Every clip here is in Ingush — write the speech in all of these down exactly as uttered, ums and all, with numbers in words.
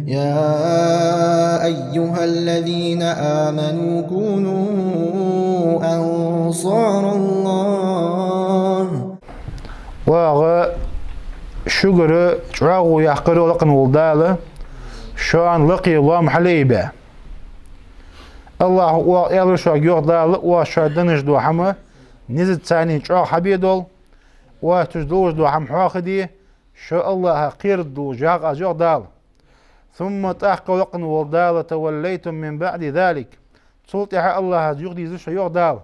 يا أيها الذين آمنوا كونوا أنصار الله. Оаха шугара чӀоагӀо яккхар, йоах лакхе вола Дала, шоана лакхе лоам хьалаайбе. АллахӀа оаха аьлар шуга, йоах Дала, оаха шоана денна дола хӀама низаца чӀоагӀа хьабе дола, оаха цу чу долаш дола хӀама хьоахаде, шо АллахӀах кхераргдолаш ях аз, йоах Дала. ثم, тӀаккха, йоах лакхе вола Дала, توليتم من بعد ذلك. Цул тӀехьагӀа АллахӀа юхадийзар шо, йоах Дала.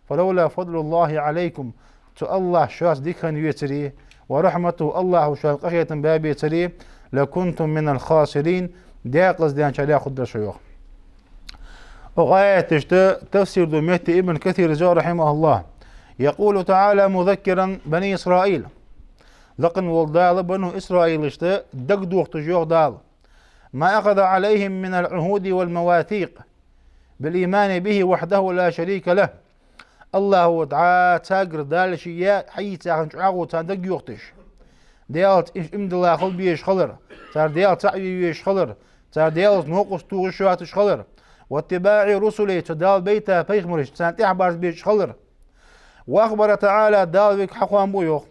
فلولا فضل الله عليكم. Цу АллахӀа шоца дика хинна вецаре, ورحمته, АллахӀа шоана къахетам баь бецаре, لكنتم من الخاسرين. Декъаза даьнначарех хургдар шо, йоах. Укх аяташта тафсир ду метте Ибн Касира, йоах, رحمه الله. يقول تعالى مذكرا بني إسرائيل. Лакхе вола Дала Бану Исраилашта дагадохийташ йоах Дала: ما أخذ عليهم من العهود والمواثيق بالإيمان به وحده لا شريك له. АллахӀа дӀа царгара Дала ше яь хьаэца яхача чӀоагӀо царна дагайохийташ. Даьлаца уж иман дилла хила безаш хилар, цар Даьла цаӀ ве везаш хилар, цар Даьлаца новкъост тохаш йоацаш хилар, واتباع رسله, цу Дала бейта пайхамараш царна тӀехьабарза безаш хилар. وأخبر تعالى, Дала вайга хьахоам бу, йоах,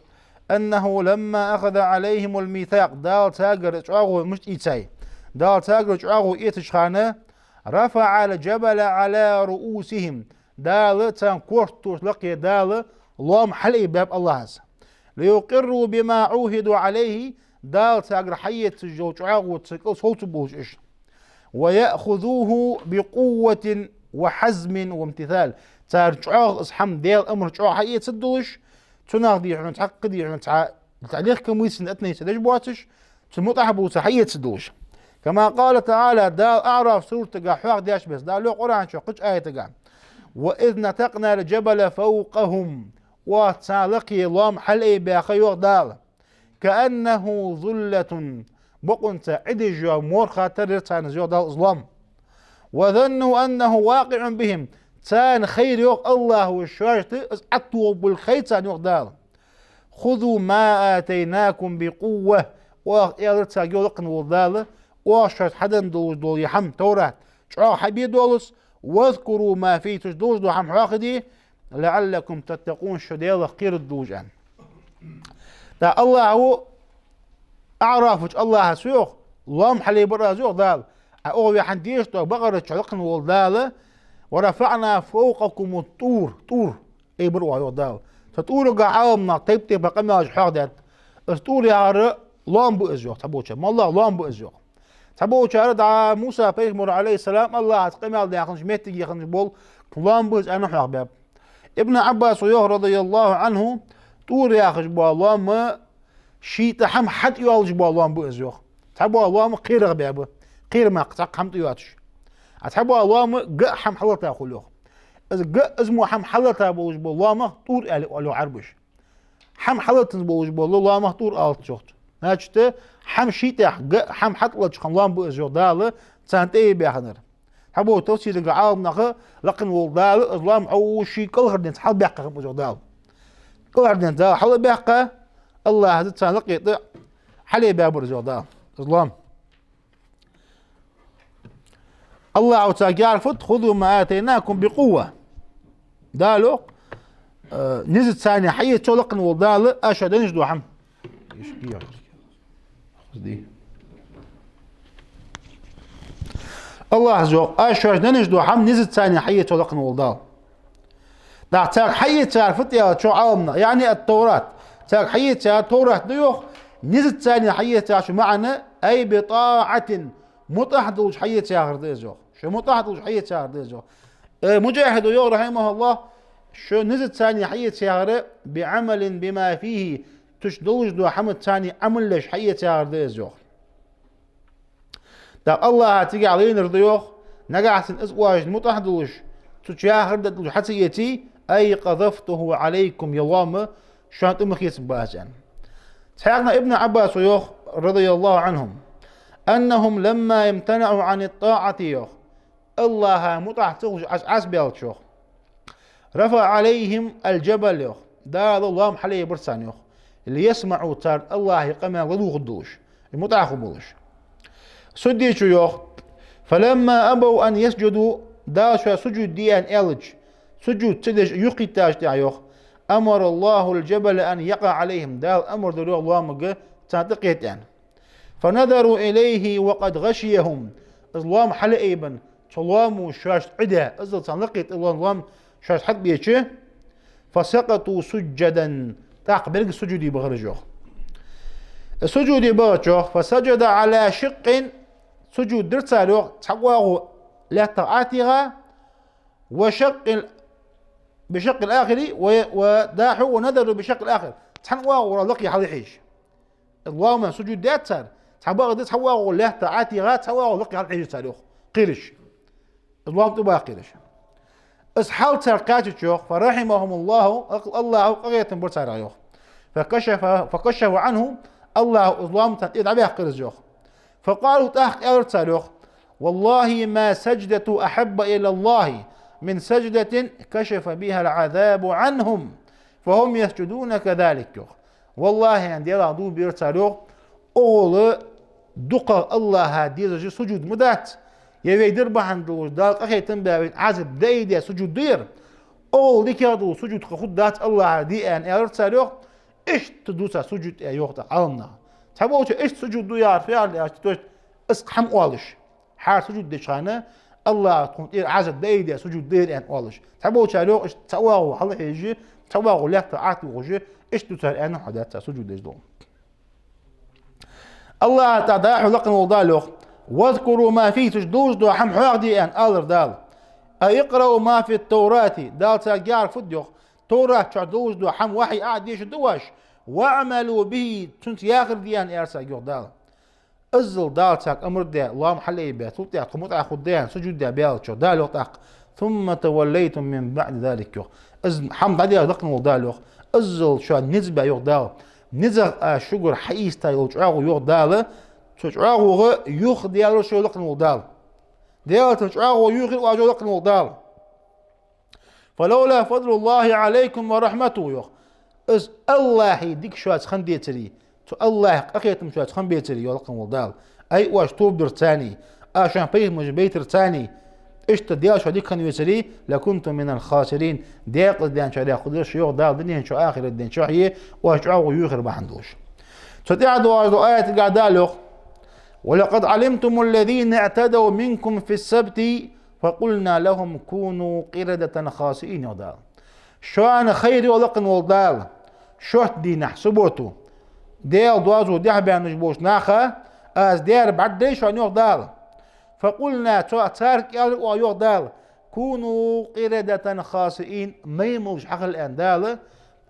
أنه لما أخذ عليهم الميثاق, Дала царгара чӀоагӀо мишта ийцай. Дала царгара чӀоагӀо эцача хана, رفع الجبل على رؤوسهم, Дала царна корта тӀа лакхе Дала лоам хьалаайбаьб АллахӀа. ليقروا بما عوهدوا عليه, Дала царгара хьаэцаш йола чӀоагӀо царна кӀал совцаргболаш уж. ويأخذوه بقوة وحزم وامتثال. Цар чӀоагӀа из хӀама, Даьла амар чӀоагӀа хьаэцаргдолаш, цунах дий хьона цхьаккха, дий хьона цхьа, цхьа легкомысленно относиться деш боацаш, цун мутӀахьа бувца хьаэцаргдолаш. كما قال تعالى, Дала АӀраф сурата тӀа хьоахадаьча беса, Дала йоах Къуръан чу кхыча аята тӀа: وإذ نتقنا الجبل فوقهم. Оаха царна лакхе лоам хьалаайбаьха, йоах Дала. كأنه ظلة, бокъонца Ӏи деш йола морха тара яр царна из, йоах Дала, из лоам. وظنوا أنه واقع بهم, царна хайра, йоах, АллахӀа шоашта из ӀотӀатохаргболга хайра царна, йоах Дала. خذوا ما آتيناكم بقوة, оаха аьлар царга, йоах лакхе вола Дала, оаха шоашта хьаденна долаш дола ер хӀама, Товрат, чӀоагӀа хьабе долаш, واذكروا ما فيه, цу чу долаш дола хӀама хьоахаде, لعلكم تتقون, шо Даьлах кхераргдолаш, аьнна. ТӀаккха АллахӀа АӀрафа чу АллахӀа йоах: лоам хьалаайбир аз, йоах Дала. Ӏа укхаза вай хьадеш дола Бакъара чу лакхе вола Дала: ورفعنا فوقكم الطور, ТӀур айбир оаха, йоах Дала. Цу ТӀурага Ӏаламнаха тайп-тайпара къамаьлаш хьоахадаьд. Из ТӀур яхар лоам ба из, йоах, цхьаболчар. МоллагӀа лоам ба из, йоах. Цхьаболчар дӀа Муса пайхамара, عليه السلام, АллахӀаца къамаьл даь хиннача моттиге хинна бола лоам ба из аьнна хьоахабаьб. Ибн Ӏаббаса йоах, رضي الله عنه, ТӀур яхаш бола лоам ший тӀа хӀама хьатӀайоалаш бола лоам ба из, йоах. Цхьабола лоам кхерах баь ба, кхера мара цхьаккха хӀама тӀайоацаш. А цхьабола лоам га хӀама хьаллата хул, йоах. Из га, из мо хӀама хьаллата болаш бола лоамах ТӀур аьле оал, йоах, Ӏарбаша. ХӀама хьаллатанза болаш бола лоамах ТӀур оалаш, йоах. Значит, хӀама ший тӀа га хӀама хьатӀалаташ хинна лоам ба из, йоах Дала, царна тӀаайбаь хиннар. Цхьаболча тафсирча Ӏаламнаха, лакхе вола Дала из лоам Ӏо ший кӀалхара денца хьалбаьккха хиннаб из, йоах Дала. КӀалхара денца Дала хьалбаьккха, АллахӀа царна лакхе тӀа хьалаайбаьбар из, йоах Дала, из лоам. АллахӀа царга аьлар фуд: خذوا ما آتيناكم بقوة. Дала йоах, э, низаца хьаэца, йоах лакхе вола Дала, аз шоана денна дола хӀама. АллахӀа йоах, аз шоана денна дола хӀама низаца хьаэца, йоах лакхе вола Дала. ТӀаккха царга хьаэцар фуд аьлча, Ӏаламнаха, يعني التوراة. Царга хьаэцар Товрат да, йоах, низаца хьаэцача маӀан, أي بطاعة, мутӀахьа долаш хьаэца яхар да из, йоах. Шо мутӀахьа долаш хьаэца яхар да из, йоах. Э, Муджахьида йоах, رحمه الله, шо низаца хьаэца яхар, بعمل بما فيه, цу чу долаш дола хӀамаца Ӏамал еш хьаэца яхар да из, йоах. ТӀаккха АллахӀа цигахь лайнар да, йоах, нагахьа санна из оаш мутӀахьа долаш, цу чу яхар дӀадолаш хьа ца эций, أي قذفته عليكم, ер лоам шоана тӀа ма хецаб аз, аьнна. Цхьаькха Ибн Ӏаббаса йоах, رضي الله عنهم, أنهم لما امتنعوا عن الطاعة, йоах, АллахӀа мутӀахьа ца хулаш Ӏа Ӏаса баьлча, йоах, رفع عليهم الجبل, йоах, Дала лоам хьалаайбир царна, йоах, ليسمعوا, цар АллахӀа къамаьл ладувгӀаргдолаш, мутӀахьа хургболаш. Судьечо йоах: «فلما أبوا أن يسجدوا», Дала шоаш сужуд де аьнна аьлча, сужуд ца деш юхакхийттача тӀехьа йоах: «أمر الله الجبل أن يقع عليهم», Дала амар дир йоах лоамага царна тӀакхета аьнна. «فنظروا إليه وقد غشيهم», из лоам хьалаайбенна, цу лоамо шоашта Ӏи даь, иззал царна лакхе тӀа лоам шоашта хьатӀабеча, «فسقطوا سجدا», тӀаккха беррига сужуде бахар уж йоах. Сужуде бахача йоах: «فسجد على شق», сужуд дир цар йоах цхьа оагӀув лаьттах ӀотӀатийгӀа, «وشق ال-، بشق الآخر و-، وداحوا ونظروا بشق الآخر», цхьан оагӀорахьа лакхе хьалхьежаш. Лоамах сужуд даьд цар, цхьа бакъда цхьа оагӀув лаьттах ӀотӀатийгӀа, цхьа оагӀув лакхе хьалхьежаш цар йоах, кхераш. Лоам тӀабаха кхераш. Из хьал цар кхаьчача йоах: «فرحمهم الله», АллахӀа къахетам бир царех йоах. «فكشف، فكشف عنه», АллахӀа из лоам царна тӀера дӀабаьккхар из йоах. «فقالوا», тӀаккха аьлар цар йоах: «والله ما سجدة أحب إلى الله من سجدة كشف بها العذاب عنهم فهم يسجدون كذلك», йоах. «ВаллахӀи, — аьнна, Даьлах дув бир цар йоах, — укхул дукхагӀа АллахӀа дезаш сужуд ма дац, е вай дир бахьан долаш Дала къахетам баь, вайна Ӏазап даийдаь сужуд да ер. Укхул дикагӀа дола сужуд кхы хургдац АллахӀа де», — аьнна, аьлар цар йоах. Иштта ду цар сужуд, аьнна, йоах тӀаккха Ӏаламнаха. Цхьаболчар иштта сужуд ду яхар фу яхар да аьлча, то есть из хӀама оалаш. ХӀара сужуд деча хана АллахӀа тхона тӀера Ӏазап даийдаь сужуд да ер аьнна оалаш. Цхьаболчар йоах, иштта цхьа оагӀув хьалхьежаш, цхьа оагӀув лаьттах ӀотӀатохаш, иштта ду цар аьнна хьадаьд цар сужуд деш дола. АллахӀа тӀаккха дӀахо лакхвенна вола Дала йоах: «واذكروا ما فيه», цу чу долаш дола хӀама хьоахаде аьнна алар Дала. «أي اقرؤوا ما في التوراة», Дала царга яхар фуд йоах, Товрат чу долаш дола хӀама, вахьи, Ӏодеша да оаш, «واعملوا به», цунца яхар де аьнна аьлар царга йоах Дала. Иззал Дала царга амар даь, лоам хьалаайбаь, цул тӀехьа тхо мутӀахьа хургда аьнна сужуд даь баьлча, Дала йоах тӀаккха: «ثم توليتم من بعد ذلك», йоах. Из хӀама дӀадаьлча, лакхвенна вола Дала йоах, иззал шоана низ баь йоах Дала. НизагӀа шугара хьаийста йола чӀоагӀо йоах Дала. Цу чӀоагӀо юхадаьлар шо, лакхвенна вола Дала. Даьла цу чӀоагӀо юхаяьр оаш, лакхвенна вола Дала. «فلولا فضل الله عليكم ورحمته», йоах. Из АллахӀа дика шоаца хинна децаре, цу АллахӀа къахетам шоаца хинна бецаре, йоах лакхвенна вола Дала. Ай, оаш тоба дир царна, а шоана пайхамараш байтар царна, иштта Даьла шоана дика хинна вецаре, «لكنتم من الخاسرين», декъаза даьнначарех хургдар шо, йоах Дала, дунен чу, ахарата ден чу, е оаш чӀоагӀо юхаяр бахьан долаш. Цул тӀехьа доагӀаш дола аятагахь Дала йоах: «ولقد علمتم الذين اعتدوا منكم في السبت فقلنا لهم كونوا قردة خاسئين», йоах Дала. Шоана хайр, йоах лакхвенна вола Дала, шоатта дийнахьа, субботу, Даьла доазув дехьабаьнна болча наха Аз даьр бӀаргадайра шоана, йоах Дала. «فقلنا», цо царга аьлар оаха, йоах Дала: «كونوا قردة خاسئين», маймалаш хьахила аьнна Дала,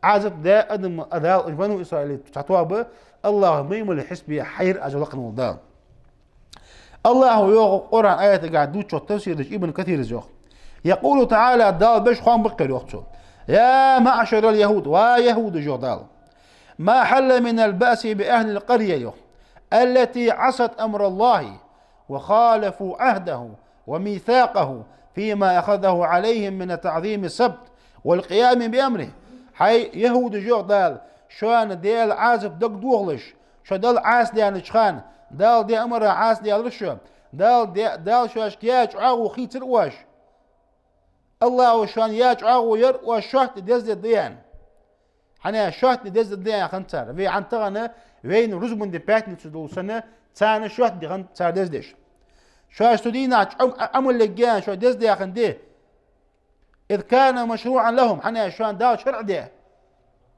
Ӏазап даь адам, а Дала уж бану Исраилий цхьа тоаба, АллахӀа маймалий хьисапе хьайра Аз, йоах лакхвенна вола Дала. АллахӀа йоах Къуръан аятагахь дувцачох тафсир деш Ибн Касира йоах: «يقول تعالى», Дала беш хоам ба-кх ер, йоах цо: «يا معشر اليهود», ва яхӀудаш, йоах Дала, «ما حل من البأس بأهل القرية», йоах, «التي عصت أمر الله وخالفوا عهده وميثاقه فيما أخذه عليهم من تعظيم السبت والقيام بأمره». ХӀай яхӀудаш, йоах Дала, шоана Даьла Ӏазап дагадохалаш, шо Далла Ӏаьсадаьннача хана, Дала даь амарах Ӏаьсадаьлар шо, Дала даь, Дала шоашка яь чӀоагӀо хийцар оаш. АллахӀа шоана яь чӀоагӀо яр оаш шоатта ди дездеш да аьнна. ХӀана аьлча шоатта ди дездеш да аьнна хиннад цар. Вай хӀанз тахан, вайна рузбан ди пятница дола санна, царна шоатта ди хиннад цар дездеш. Шоаш цу дийнахьа чӀо-, Ӏамал ергья аьнна шоаш дездаь хинна ди. «إذ كان مشروعا لهم», хӀана аьлча шоана Дала шарӀ даь.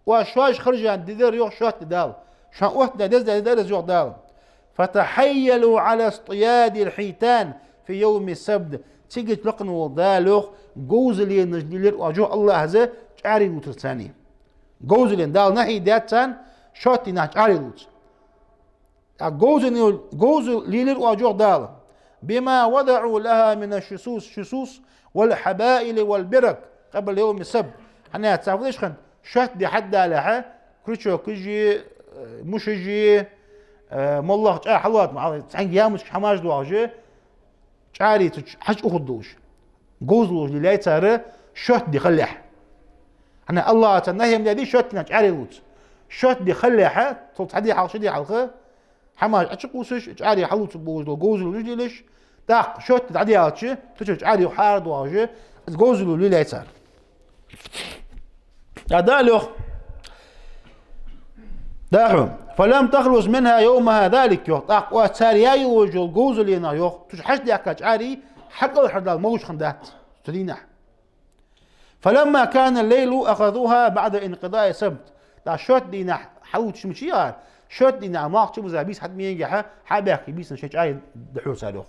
Оаш шоаш харжаь ди дар, йоах, шоатта ди Дала. Шоана оттадаь, дездаь ди дар из, йоах Дала. «فتحايلوا على اصطياد الحيتان في يوم السبت». Цигача, лакхвенна вола Дала йоах, говзаленаш лелаяр оаш, йоах АллахӀа, чӀаре лувцар царна. Говзален Дала нахьи даьд царна шоатта дийнахьа чӀаре лувца. А говзал-, говзал лелаяр оаш, йоах Дала. «بما وضعوا لها من الشصوص، شصوص والحبائل والبرك قبل يوم السبت». ХӀана аьлча цар фу деш хиннад, шоатта ди хьадалехьа, крючокаш, э, мушаш, э, моллагӀа чӀа хьалоаца, ма, цхьанга ямочка хӀамаш доагӀаш, чӀаре цу чу хьачуухаргдолаш. Говзалаш лелаяьй цар шоатта ди хилалехьа. ХӀана аьлча АллахӀа царна нахьи ма даьдий шоатта дийнахьа чӀаре лувца. Шоатта ди хилалехьа, цул цхьа ди хьалха, ши ди хьалха, хӀамаш Ӏочукхувсаш, чӀаре хьаллуцаргболаш дола говзал лелаш, тӀаккха шоатта ди дӀадаьлча, цу чура чӀаре хьарадоахаш, из говзал лелаяьй цар. ТӀаккха Дала йоах, дӀахо: «فلم تخلص منها يومها ذلك», йоах, тӀаккха оаш цар яь йолаш йола говзалах, йоах, цу чу хьачудаьхка чӀаре хьакӀалхара Дала малуш хиннадац цу дийнахьа. «فلما كان الليل أخذوها بعد انقضاء السبت». ТӀаккха шоатта дийнахьа хьаллуцаш ма яр, шоатта дийнахьа малх чубуза, бийса хьатӀабаьннача хана хьа а баьхка, бийсан шоай чӀаре дӀахьор цар, йоах.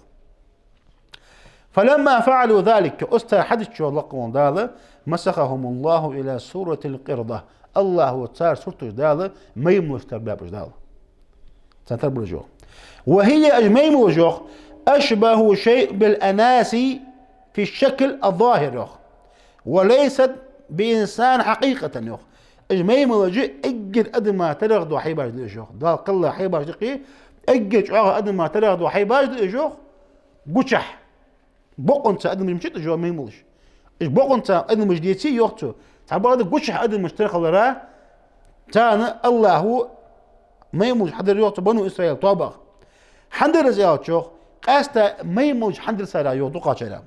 «فلما فعلوا ذلك», оцу цар хьадича, йоах лакха волча Дала, «مسخهم الله إلى صورة القردة». АллахӀа цар сурташ Дала маймалашта тара баьб уж Дала. Цар тара бар уж, йоах. «وهي», уж маймалаш, йоах, «أشبه شيء بالأناس في الشكل الظاهر», йоах. «وليست بإنسان حقيقة», йоах. Уж маймалаш эггара адама тарах дола хьайбаш да уж, йоах. Дала кхелла хьайбаш да-кх, эггара чӀоагӀа адама тарах дола хьайбаш да уж, йоах. Гучахь. Бокъонца адамаш мичад уж, йоах, маймалаш. Уж бокъонца адамаш деце, йоах цо, цхьабакъда гучахь адамаш тара хиларах, царна АллахӀа маймалаш хьадар, йоах цо, Бану Исраил тоабах. ХӀана дар из аьлча, йоах, къаьстта маймалаш хӀана дар цар, йоах, дукхагӀчарех.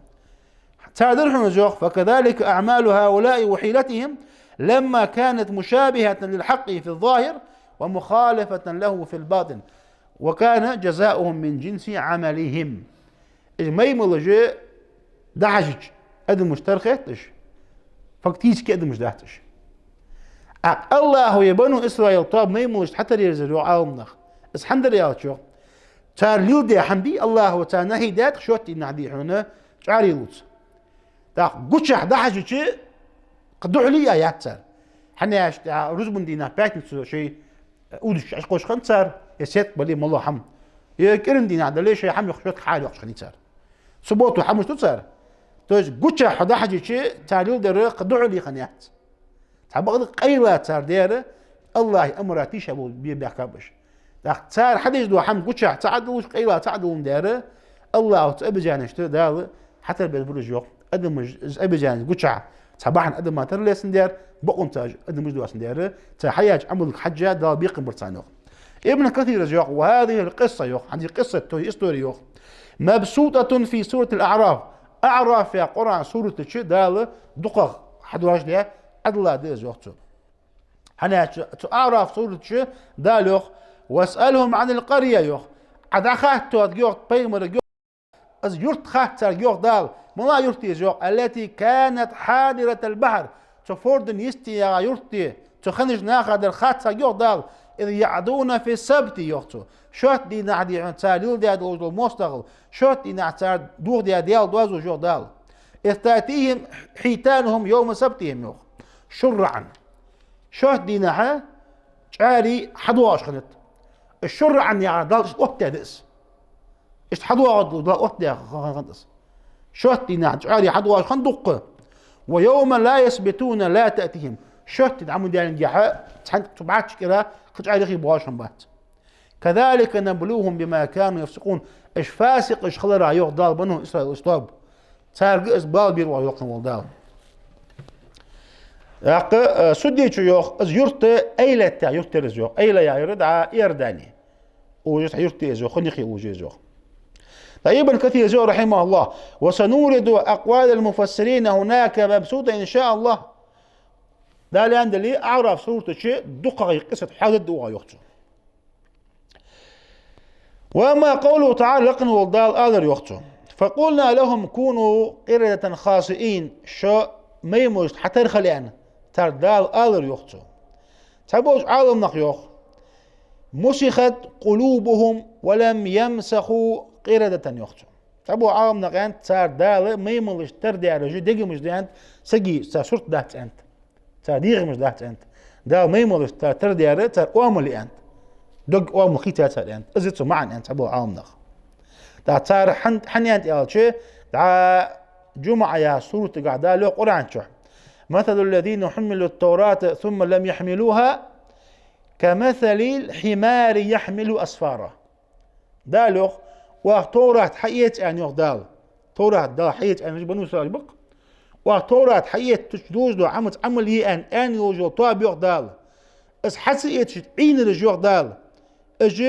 Цар дар хьона из, йоах: «فكذلك أعمال هؤلاء وحيلتهم لما كانت مشابهة للحق في الظاهر ومخالفة له في الباطن، وكان جزاؤهم من جنس عملهم». Уж маймалаш дӀахьажача, адамаш тара хеташ, фактически адамаш дац уж. ТӀаккха АллахӀа ер Бану Исраил тоаба маймалашта хьатаръярзар, йоах Ӏаламнаха. Из хӀана дар аьлча, йоах, цар леладаь хӀама дий, АллахӀа царна нахьи даьд-кх шоатта дийнахьа, дий хьона, чӀаре луца. ТӀаккха гучахь дӀахьажача, кхы духьале а яц цар. ХӀана аьлча, тӀаккха рузбан дийнахьа, пятницу, шоай удаш Ӏокхувш хиннад цар, е сетка бале, мала хӀама. Е кӀиранди дийнахьа дале, шоай хӀама юха шоатта хьаьрча йоаккхаш хиннай цар. Субботу хӀамаш ду цар. То есть гучахь хьо дӀахьажача, цар леладер кхы духьале хинна яц. Цхьабакъда къайла цар даьр АллахӀа амара тийшаболаш бе баьхкаб уж. ТӀаккха цар хьадеш дола хӀама гучахь цаӀ а долаш, къайла цаӀ а долаш даьр, АллахӀа цу обезьянашта Дала хьатарбеш бар уж, йоах. Адамаш, из обезьянаш гучахь цхьа бахьан адама тара лесташ даьр, бокъонца уж адамаш доацаш даьр, цар хьаяьча Ӏамалга хьежжа Дала бекхам бир царна, йоах. Ибн Касира йоах: «وهذه القصة», йоах, хӀанз из къиссат, то есть истори, йоах, «مبسوطة في سورة الأعراف». АӀраф яха Къуръан сурата чу Дала дукхагӀа хьадоаладаь, Ӏодилла да из, йоах цо. ХӀана аьлча цу АӀраф сурата чу Дала йоах: «واسألهم عن القرية», йоах. Ӏа дӀахатта, йоах, пайхамарга, йоах, из юрт хатта царга, йоах Дала. Мала юрт я из, йоах? «التي كانت حاضرة البحر». Цу форда йисте яха юрт я. Цу хиннача наха дар хатта царга, йоах Дала. «إذ يعدون في السبت», йоах цо. Шоатта дийнахьа, дий хьона, цар леладаь долаш дола моастагӀал, шоатта дийнахьа цар дохадаь Даьла доазув, йоах Дала. «إذ تأتيهم حيتانهم يوم سبتهم», йоах. «شرعا». Шоатта дийнахьа чӀаре хьадоагӀаш хиннад. «شرعا» яхар Дала иштта оттадаьд из. Иштта хьадоагӀаргда Дала оттадаь хиннад из. Шоатта дийнахьа чӀаре хьадоагӀаш хиннад дукха. «ويوم لا يسبتون لا تأتيهم». Шоатта ди дӀа ма даьллинге, цхьан цу бӀарчча кӀира кхы чӀаре хий боагӀаш хиннабац. «كذلك نبلوهم بما كانوا يفسقون». Уж фасикъаш хиларах, йоах Дала, Бану Исраил уж тоаба. Царга из бала бир, йоах, йоаккхаш вола Дала. ТӀаккха, э, Судди чу, йоах, из юрт Эйлат яха юрт яр из, йоах. Эйла яхар да Иордани. Ужас юрт я из, йоах, хӀанз юхе ужас, йоах. ТӀаккха Ибн Касира йоах, رحمه الله: «وسنورد أقوال المفسرين هناك مبسوطة إن شاء الله». Дала аьннадале, АӀраф сурата чу дукхагӀа къиссат хьоадергда оаха, йоах цо. «وأما قوله تعالى», лакха вола Дала алар, йоах цо: «فقلنا لهم كونوا قردة خاسئين», шо маймалашта хьатара хила аьнна, царга Дала алар, йоах цо. Цхьаболча Ӏаламнаха йоах: «مسخت قلوبهم ولم يمسخوا قردة», йоах цо. Цхьаболча Ӏаламнаха аьннад, цар Дала маймалашта тара даьр уж дегамаш да аьннад, сага цар сурт дац аьннад. Цар дегӀамаш дац аьннад. Дала маймалашта цар тара даьр цар оамал я аьннад. Дог оамал хийцай цар аьннад. Из я цун маӀан аьннад цхьаболча Ӏаламнаха. ТӀаккха цар хӀан-, хӀана аьннад аьлча, дӀа ДжумӀа яха сурата тӀа Дала йоах Къуръан чу: «مثل الذين حملوا التوراة ثم لم يحملوها كمثل الحمار يحمل أسفارا». Дала йоах, оаха Товрат хьаэца аьнна, йоах Дала. Товрат Дала хьаэца аьнна, уж Бану Исраил ба-кх. Оаха Товрат хьаэцача долаш дола Ӏамаца Ӏамал е аьнна, аьнна йолаш йола тоаба, йоах Дала. Из хьа ца эцача Ӏийнараш, йоах Дала. Уж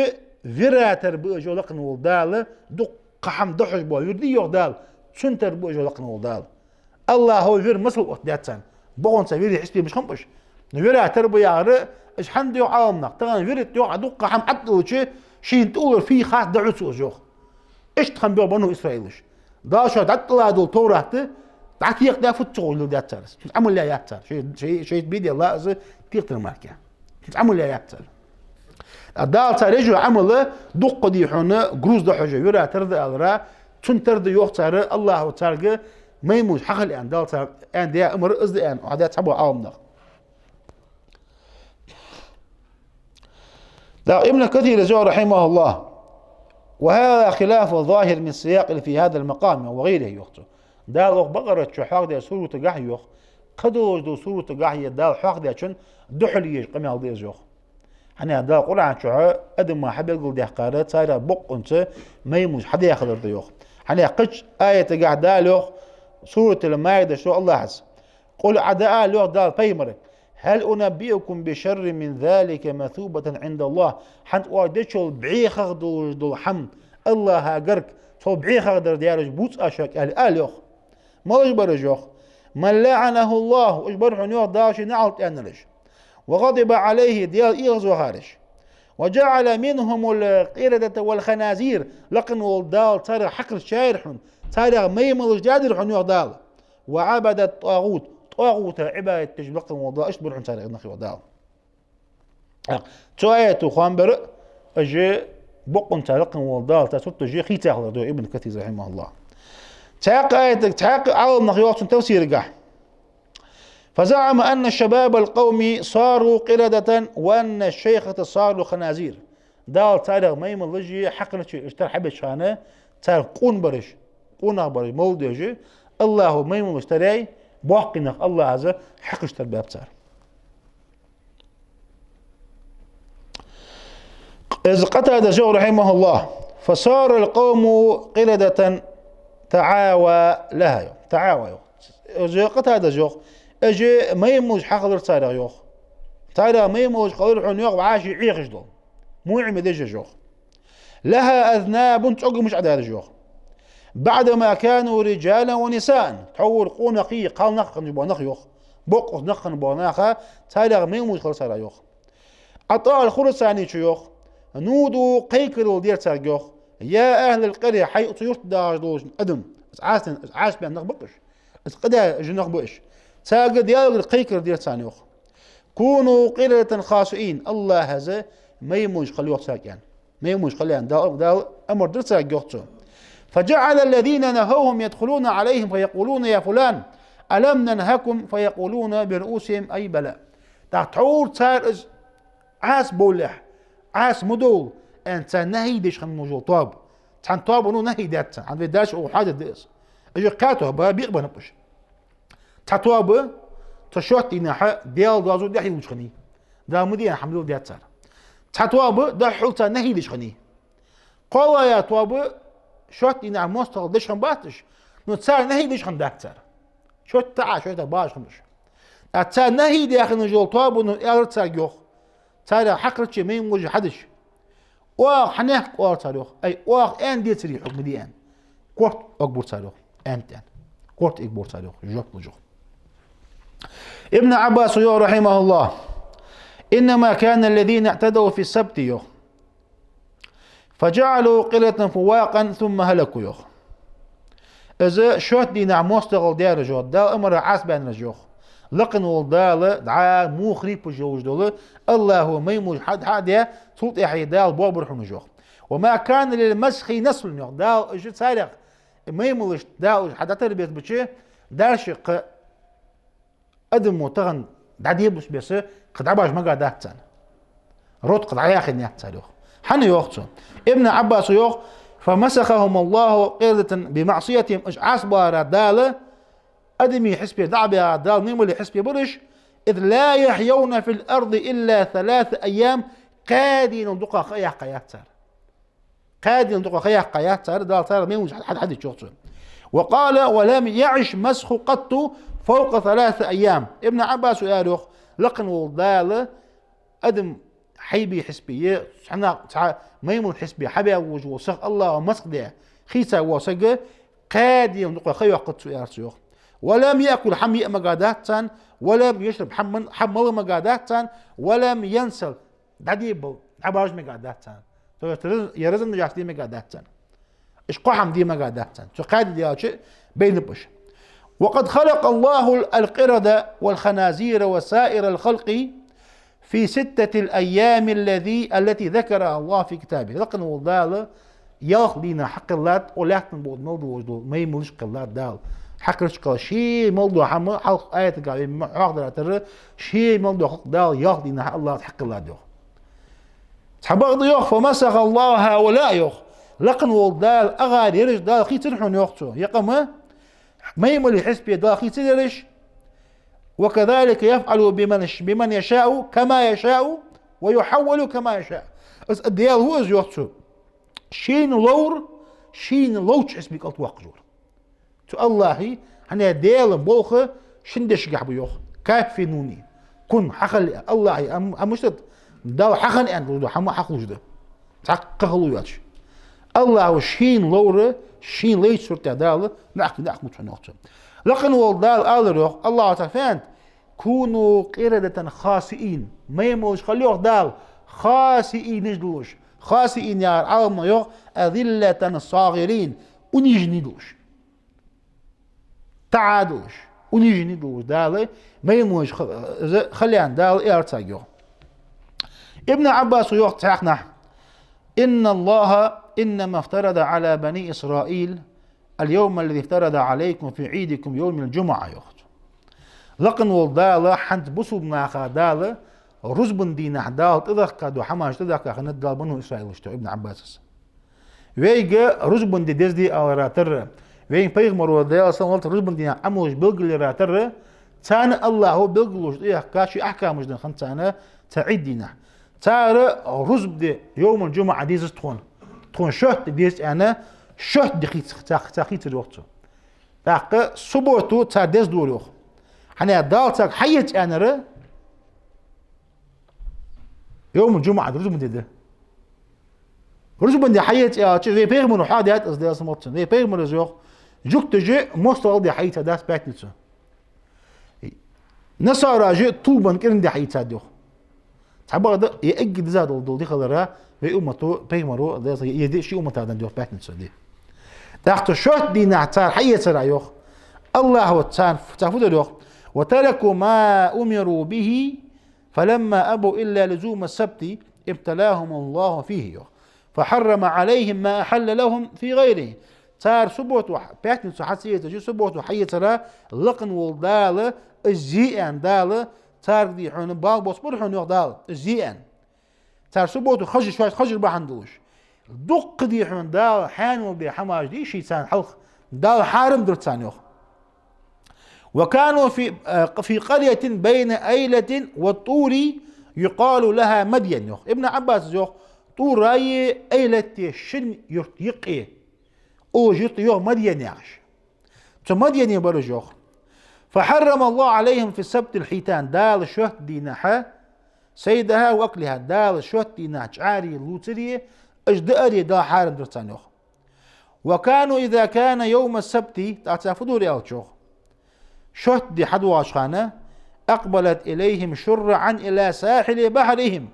Вира тара ба уж, йоах лакхе вола Дала, дукха хӀама дӀахьош бола вир дий, йоах Дала, цунна тара ба уж, йоах лакхе вола Дала. АллахӀа вир масал оттадаьд царна. Бокъонца вире хьисапе мишта хиннаб уж. Но вира тара ба яхар, уж хӀана да, йоах Ӏаламнаха, тахан вир тӀа, йоах, дукха хӀама Ӏоттаделча, шийна тӀауллар фий хац, дӀахьу цо уж, йоах. Иштта хиннаб, йоах, бану Исраилаш. Дала шоашта дӀатӀадилла дола Товрат дӀатекхадаь, фу ца ховш леладаьд цар из. Цунца Ӏамал яь яц цар. Шоай, шоай, шоай бе делла из текхатара мара. Цунца Ӏамал яь яц цар. А Дала цар еш йола Ӏамал дукха дий хьона груз дӀахьош, вира тара да алар, цунна тара да, йоах цар, АллахӀа царга маймалаш хьахила аьнна, Дала царга аьнна даь амар из да аьнна, хьадаьд цхьабола Ӏаламнаха. ТӀаккха Ибн Касира йоах, رحمه الله: «وهذا خلاف الظاهر من السياق في هذا المقام وغيره», йоах цо. Дала укх Бакъарат чу хьоахадаь суратагахьа, йоах, кхыдолча дола суратагахьа Дала хьоахадаьчунна духьала езаш къамаьл да из, йоах. ХӀана аьлча Дала Къуръан чу адамашта хьабелгалдаьккхар царех бокъонца маймалаш хьадаь хилар да, йоах. ХӀана аьлча кхыча аятагахьа Дала йоах, Суратуль-Маида чу АллахӀа: «قل», Ӏа дӀаала, йоах Дала пайхамарга: «هل أنبئكم بشر من ذلك مثوبة عند الله». ХӀанз оаш дечул бӀехагӀа долаш дола хӀама АллахӀа гарга, цул бӀехагӀа дар даьраш бувций аз шуга, аьле, ала, йоах. Малаш бар уж, йоах? «من لعنه الله», уж бар хьона, йоах, Дала ший наӀалт аьннараш. «وغضب عليه», Даьла эгӀазвахараш. «وجعل منهم القردة والخنازير», лакхе вола Дала царех хьакхараш яьр хьона, царех маймалаш даьдар хьона, йоах Дала. «وعبد الطاغوت», тӀагӀута Ӏибадат деш лакхе вола Дала, иштта бар хьона царех нах, йоах Дала. Цу аято хоам бер, уж бокъонца лакхе вола Дала цар сурташ хийца хилар да, йоах Ибн Касира, رحمه الله. Цхьаькха аятага, цхьаькха Ӏаламнаха йоах цун тафсирагахьа: «فزعم أن شباب القوم صاروا قردة وأن الشيخة صاروا خنازير». Дала царех маймалаш хьакхараш, уж тара хьабеча хана, цар къона бараш, къонах бараш, молодёжь, АллахӀа маймалаш тара яьй, боккхий нах АллахӀа хьакхараш тара баьб цар. Из Къатадас йоах, رحمه الله: «فصار القوم قردة تعاوى لها», йоах. «تعاوى», йоах. Из Къатадас йоах, уж маймалаш хьахилар царех, йоах. Царех маймалаш хилар хьона, йоах, вӀаши Ӏехаш дола. МуйӀаме деш уж, йоах. «لها أذناب», цӀогамаш Ӏа дар уж, йоах. «بعدما كانوا رجالا ونساء». Тхьовра къонахий кхалнахий хинна бола нах, йоах. Боккъонца нах хинна бола нах, царех маймалаш хилар царех, йоах. ӀатаӀ аль-Хурасанечо йоах: «نودوا», кхайкарал дир царга, йоах: «يا أهل القرية», хӀай цу юрта дахаш долаш адам, из Ӏаса, из Ӏаса баьнна нах ба-кх уж, из къа даь жа нах ба уж. Царга Даьлагара кхайкарал дир царна, йоах. «كونوا قردة خاسئين», АллахӀа маймалаш хила, йоах, царга аьнна. Маймалаш хила аьнна, Дала, Дала амар дир царга, йоах цо. «فجعل الذين نهوهم يدخلون عليهم فيقولون: يا فلان، ألم ننهكم؟ فيقولون برؤوسهم: أي بلى». ТӀаккха тхьовра цар из Ӏаса бовлехь, Ӏаса ма довла, аьнна, цар нахьи деш хинна волаш йола тоаба. Цхьан тоабано нахьи даьд царна, хӀана вай даш оха хьадад из. Уж кхаь тоаба бекъабеннаб уж. Цхьа тоаба цу шоатта дийнахьа Даьла доазув дӀахьуллаш хиннай. Дала ма де аьнна хӀама леладаьд цар. Цхьа тоаба дӀахьулла цар нахьи деш хиннай. КхоалагӀа тоаба шоатта дийнахьа моастагӀал деш хиннабац уж, но цар нахьи деш хиннадац цар. Шоатта а, шоатта багӀаш хиннаб уж. ТӀаккха цар нахьи даь хинна йола тоабано аьлар царга, йоах, царех хьакхарчий маймалаш хьадеш: «Оаха хьанехк?» — оалар цар, йоах. «Ай, оаха аьнна децарий хьога ма де?» — аьнна. Корта эгабур цар, йоах. «Аьннад», — аьнна. Корта эгабур цар, йоах. Жоп луш, йоах. Ибн Ӏаббаса йоах, رحمه الله: «إنما كان الذين اعتدوا في السبت», — йоах. «فجعلوا قردة خواقا ثم هلكوا», — йоах. Из шоатта дийнахьа моастагӀал даьраш, йоах, Дала амарах Ӏаса баьннараш, йоах. Лакхе вола Дала дӀа муха рипаш йолаш дола, АллахӀа маймалаш хьа-, хьадаь, цул тӀехьагӀа Дала боабир хьона уж, йоах. «وما كان للمسخ نسل», — йоах. Дала уж царех, маймалашта Дала уж хьадӀатарбеш баьча, дальше кхы адамо тахан дӀадебалуш беса, кхы дӀабаш мага дац царна. Род кхы дӀаяхийна яц цар, йоах. ХӀана йоах цо? Ибн Ӏаббаса йоах: «فمسخهم الله قردة بمعصيتهم», уж Ӏаса балара Дала, адамий хьисапе дӀа а баьгӀа, Дала маймалий хьисапе бир уж, «إذ لا يحيون في الأرض إلا ثلاثة أيام», кхаь денал дукхагӀа ха яьккха яц цар. Кхаь денал дукхагӀа ха яьккха яц цар, Дала цар маймалаш хьа-, хьа-, хьадича, йоах цо. «وقال: ولم يعش مسخ قط فوق ثلاثة أيام». Ибн Ӏаббаса аьлар, йоах, лакхе вола Дала адам Ӏайбе хьисапе, е цхьа нах-, цхьа маймала хьисапе хьабаьнна волаш вола саг АллахӀа масхь даь, хийца вола саг, кхаь дийнахьа дукха ха йоаккхац цо, аьлар цо, йоах. ولم يأكل, хӀама йиъ мегаргдац царна, ولم يشرب, хӀама, хӀама мала мегаргдац царна, ولم ينثر, дӀадебал, дӀабаржа мегаргдац царна. То есть, раз-, е размножаться де мегаргдац царна. Уж кхо хӀама де мегаргдац царна. Цу кхаь дийнахьа даьлча, бейнаб уж. وقد خلق الله القردة والخنازير وسائر الخلق في ستة الأيام الذي، التي ذكرها الله في كتابه. Лакха вола Дала ялх дийнахьа хьакхеллад, укх лаьттан болча мел долаш дола маймалаш кхеллад Дала. Хьакхеллача кхелла ший мел дола хӀама, хьалха аятага вай ма-, хьоахадара тара, ший мел дола халкъ Дала ялх дийнахьа АллахӀа хьакхеллад, йоах. Цхьабакъда, йоах, فمسخ الله هؤلاء, йоах. Лакха вола Дала, агӀар ераш Дала хийцар хьона, йоах цо. Е къам маймала хьисапе Дала хийцар ераш. وكذلك يفعل بمن، بمن يشاء كما يشاء ويحول كما يشاء. Из Даьла ва из, йоах цо. Шийна ловр, шийна ловча хьисапе кӀалтӀавоаккхаш вар. Цу АллахӀа, хӀана аьлча Даьла болх шин дешагахьа ба, йоах. Кафи нуни. Кун, хьахила. АллахӀа, ам-, ам мишта да, Дала хьахила аьнна долаш да, хӀама хьахулаш да. Цхьаккха хало йоацаш. АллахӀа шийна ловр, шийна лайча суртехь Дала маӀа кхийна, маӀа кхувц хьона, йоах цо. Лакха вола Дала аьлар, йоах, АллахӀа цхьа фаьнт: كونوا قردة خاسئين. Маймалаш хила, йоах Дала, خاسئين долаш. خاسئين яхар Ӏарбаша йоах, أذلة صاغرين, униженный долаш. ТаӀа долаш, униженный долаш Дала маймалаш ха-, хила аьнна Дала аьлар царга, йоах. Ибн Ӏаббаса йоах цхьаннахьа: إن الله إنما افترض على بني إسرائيل اليوم الذي افترض عليكم في عيدكم يوم الجمعة, йоах цо. Лакха вола Дала хӀанз бусалба наха Дала рузбан дийнахьа Дала тӀадехка дола хӀамаш тӀадехка хиннад Дала бану Исраилашта, йоах Ибн Ӏаббаса. Вайга рузбан ди деза ди алара тара, вайна пайхамара, Даьла салам хилда цунна, рузбан дийнахьа Ӏамалаш белгалъяра тара, царна АллахӀа белгалонаш тӀаяхка, ший ахькамаш денна хиннад царна цу Ӏид дийнахьа. Цар рузба ди, йовмул-джумӀа дезац тхона. Тхона шоатта ди деза аьнна, шоатта ди хийца-, ца, ца хийцар, йоах цо. ТӀаккха субботу цар деза дора, йоах. ХӀана аьлча Дала царга хьаэца аьннар йовмул-джумӀа да, рузбан ди да. Рузбан ди хьаэца аьлча, вай пайхамара хьоахадаьд из, Даьла салам хилда цунна. Вай пайхамара йоах, жугташа моастагӀал ди хьаийцадац паьтницу. Насараша тувлабенна кӀиранди хьаийцад, йоах. Цхьабакъда, е эггара деза дола, дола ди хилара, вай уммата, пайхамара, Даьла салам хилда цунна, е ди ший уммата денна да, йоах, паьтницу ди. ТӀаккха цу шоатта дийнахьа цар хьаэцара, йоах, АллахӀа царна, цар фу дир, йоах: وتركوا ما أمروا به فلما أبوا إلا لزوم السبت ابتلاهم الله فيه, йоах. فحرم عليهم ما أحل لهم في غيره. Цар субботу, паьтницу хьа ца эцаш, субботу хьаэцара, лакха вола Дала из зе аьнна, Дала царга, дий хьона, бала боацабир хьона, йоах Дала, из зе аьнна. Цар субботу хержа, шоаш хержар бахьан долаш. Дукха, дий хьона, Дала хьаьнал даь хӀамаш, дий, ший царна хьалха, Дала хьарам дир царна, йоах. وكانوا في، آه، في قرية بين أيلة وطور يقال لها مدين, йоах. Ибн Ӏаббаса йоах, ТӀураи Айлати шин юрта юкъе, оалаш юрт я, йоах, Мадьян яхаш. Цу Мадьяне бар уж, йоах. فحرم الله عليهم في السبت الحيتان. Дала шоатта дийнахьа, صيدها وأكلها, Дала шоатта дийнахьа чӀари лувцари, уж даари Дала хьарам дир царна, йоах. وكانوا إذا كان يوم السبت, тӀаккха цар фу дора аьлча, йоах, шоатта ди хьадоагӀача хана, أقبلت إليهم شرعا إلى ساحل بحرهم.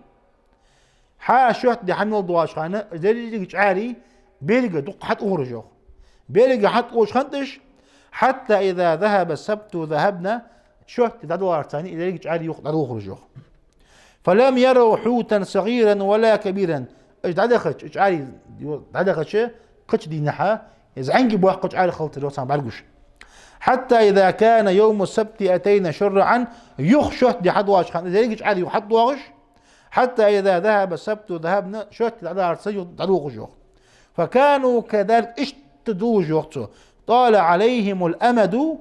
Хьа шоатта ди хьа мел доагӀача хана, деррига чӀари беррига дукха хьатӀаухар уж, йоах. Беррига хьатӀаухаш хиннад уж, حتى إذا ذهب السبت ذهبن, шоатта ди дӀадаларца, деррига чӀари юха дӀадолхар уж, йоах. فلم يروا حوتا صغيرا ولا كبيرا. Уж дӀадахача, чӀари дӀадахача, кхыча дийнахьа, зӀамига боккха чӀари хилацар, йоах, царна бӀаргагуш. حتى إذا كان يوم السبت أتين شرعا, юха шоатта ди хьадоагӀача хана, деррига чӀари юха хьатӀадоагӀаш, حتى إذا ذهب السبت ذهبن, шоатта ди дӀадаларца юха дӀадолхаш уж, йоах. فكانوا كذلك, иштта долаш, йоах цо. طال عليهم الأمد,